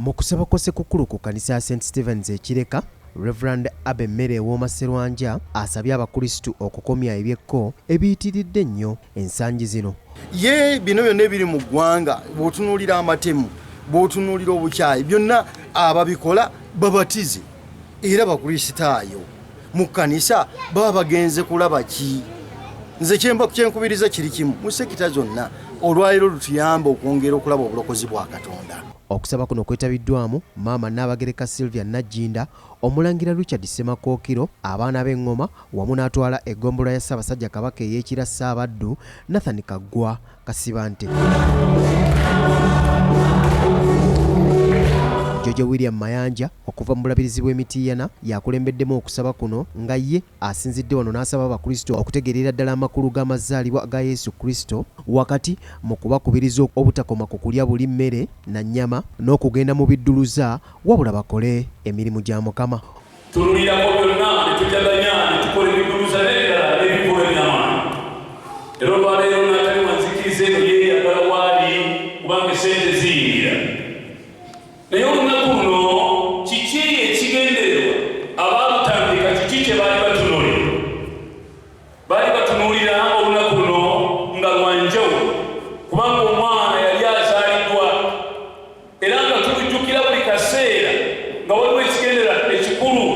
Mu kusaba kwa Ssekukkulu ku kkanisa ya St Stephens e Kireka, Rev. Abbey Mmere Ewooma Sserwanja asabye Abakristu okukomya ebyekko ebiyitiridde ennyo ensangi zino. Ye bino byonna ebiri mu ggwanga, bw'otunuulira amatemu, bw'otunuulira obukyayi, byonna ababikola babatize era Bakristaayo. Mu kkanisa baba bagenze kulaba ki? Nze kyenkubiriza kiri kimu, mu sekita zonna olwaleero lutuyambe okwongera okulaba obulokozi bwa Katonda. Okusaba kuno kwetabiddwamu Maama Nnaabagereka Sylvia Nagginda, Omulangira Richard Ssemakookiro, abaana b'eŋŋoma wamu n'atwala eggombolola ya Ssaabasajja Kabaka ey'e Kira Ssaabaddu Nathan Kaggwa Kasibante. Jojo William Mayanja okuva mu bulabirizi bw'e Mityana y'akulembeddemu okusaba kuno nga ye asinzidde wano n'asaba Abakristo okutegeerera ddala amakulu g'amazaalibwa ga Yesu Kristo wakati mu kubakubiriza obutakoma ku kulya buli mmere na nnyama n'okugenda mu bidduluza wabula bakole emirimu gya Mukama. Tululirako byonna ne tujaganya ne tukola ebiduluza n'ebirala n'ebivvulu eby'amaanyi. Era olwaleero n'atali wa nzikiriza eno yeeyagala waali kubanga essente ziyingira. Naye olunaku luno kiki ekigendererwa abaalutandika kiki kye baali batunuulira? Baali batunuulira olunaku luno nga lwa njawulo kubanga omwana yali azaaliddwa era nga tulujjukira buli kaseera nga waliwo ekigendererwa ekikulu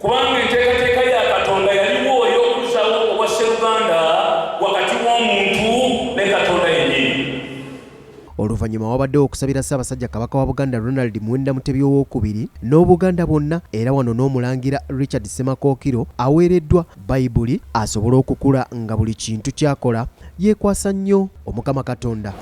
kubanga enteekateeka ya Katonda yaliwo ey'okuzzaawo obwasseruganda wakati w'omuntu ne Katonda yennyini. Oluvannyuma wabaddewo okusabira Ssaabasajja Kabaka wa Buganda Ronald Muwenda Mutebi Owookubiri n'Obuganda bwonna era wano n'Omulangira Richard Ssemakookiro aweereddwa Bayibuli asobole okukula nga buli kintu ky'akola yeekwasa nnyo Omukama Katonda.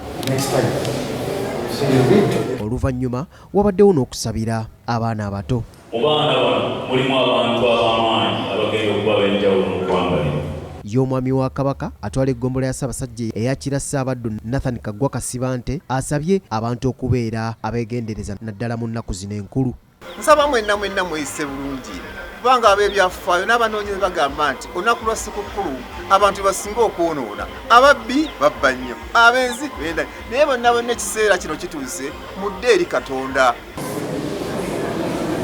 Oluvannyuma wabaddewo n'okusabira abaana abato. Mu baana bano mulimu abantu ab'amaanyi abagenda okuba ab'enjawulo mu ggwanga lino. Ye Omwami wa Kabaka atwala eggombolola ya Ssaabasajja eya Kira Ssaabaddu Nathan Kaggwa Kasibante asabye abantu okubeera abeegendereza naddala mu nnaku zino enkulu. Nsaba mwenna mwenna mweyise bulungi kubanga ab'ebyafaayo n'abanoonyereza bagamba nti olunaku lwa Ssekukkulu abantu basinga okwonoona, ababbi babba nnyo, abenzi benda, naye bonna bonna ekiseera kino kituuse mudde eri Katonda.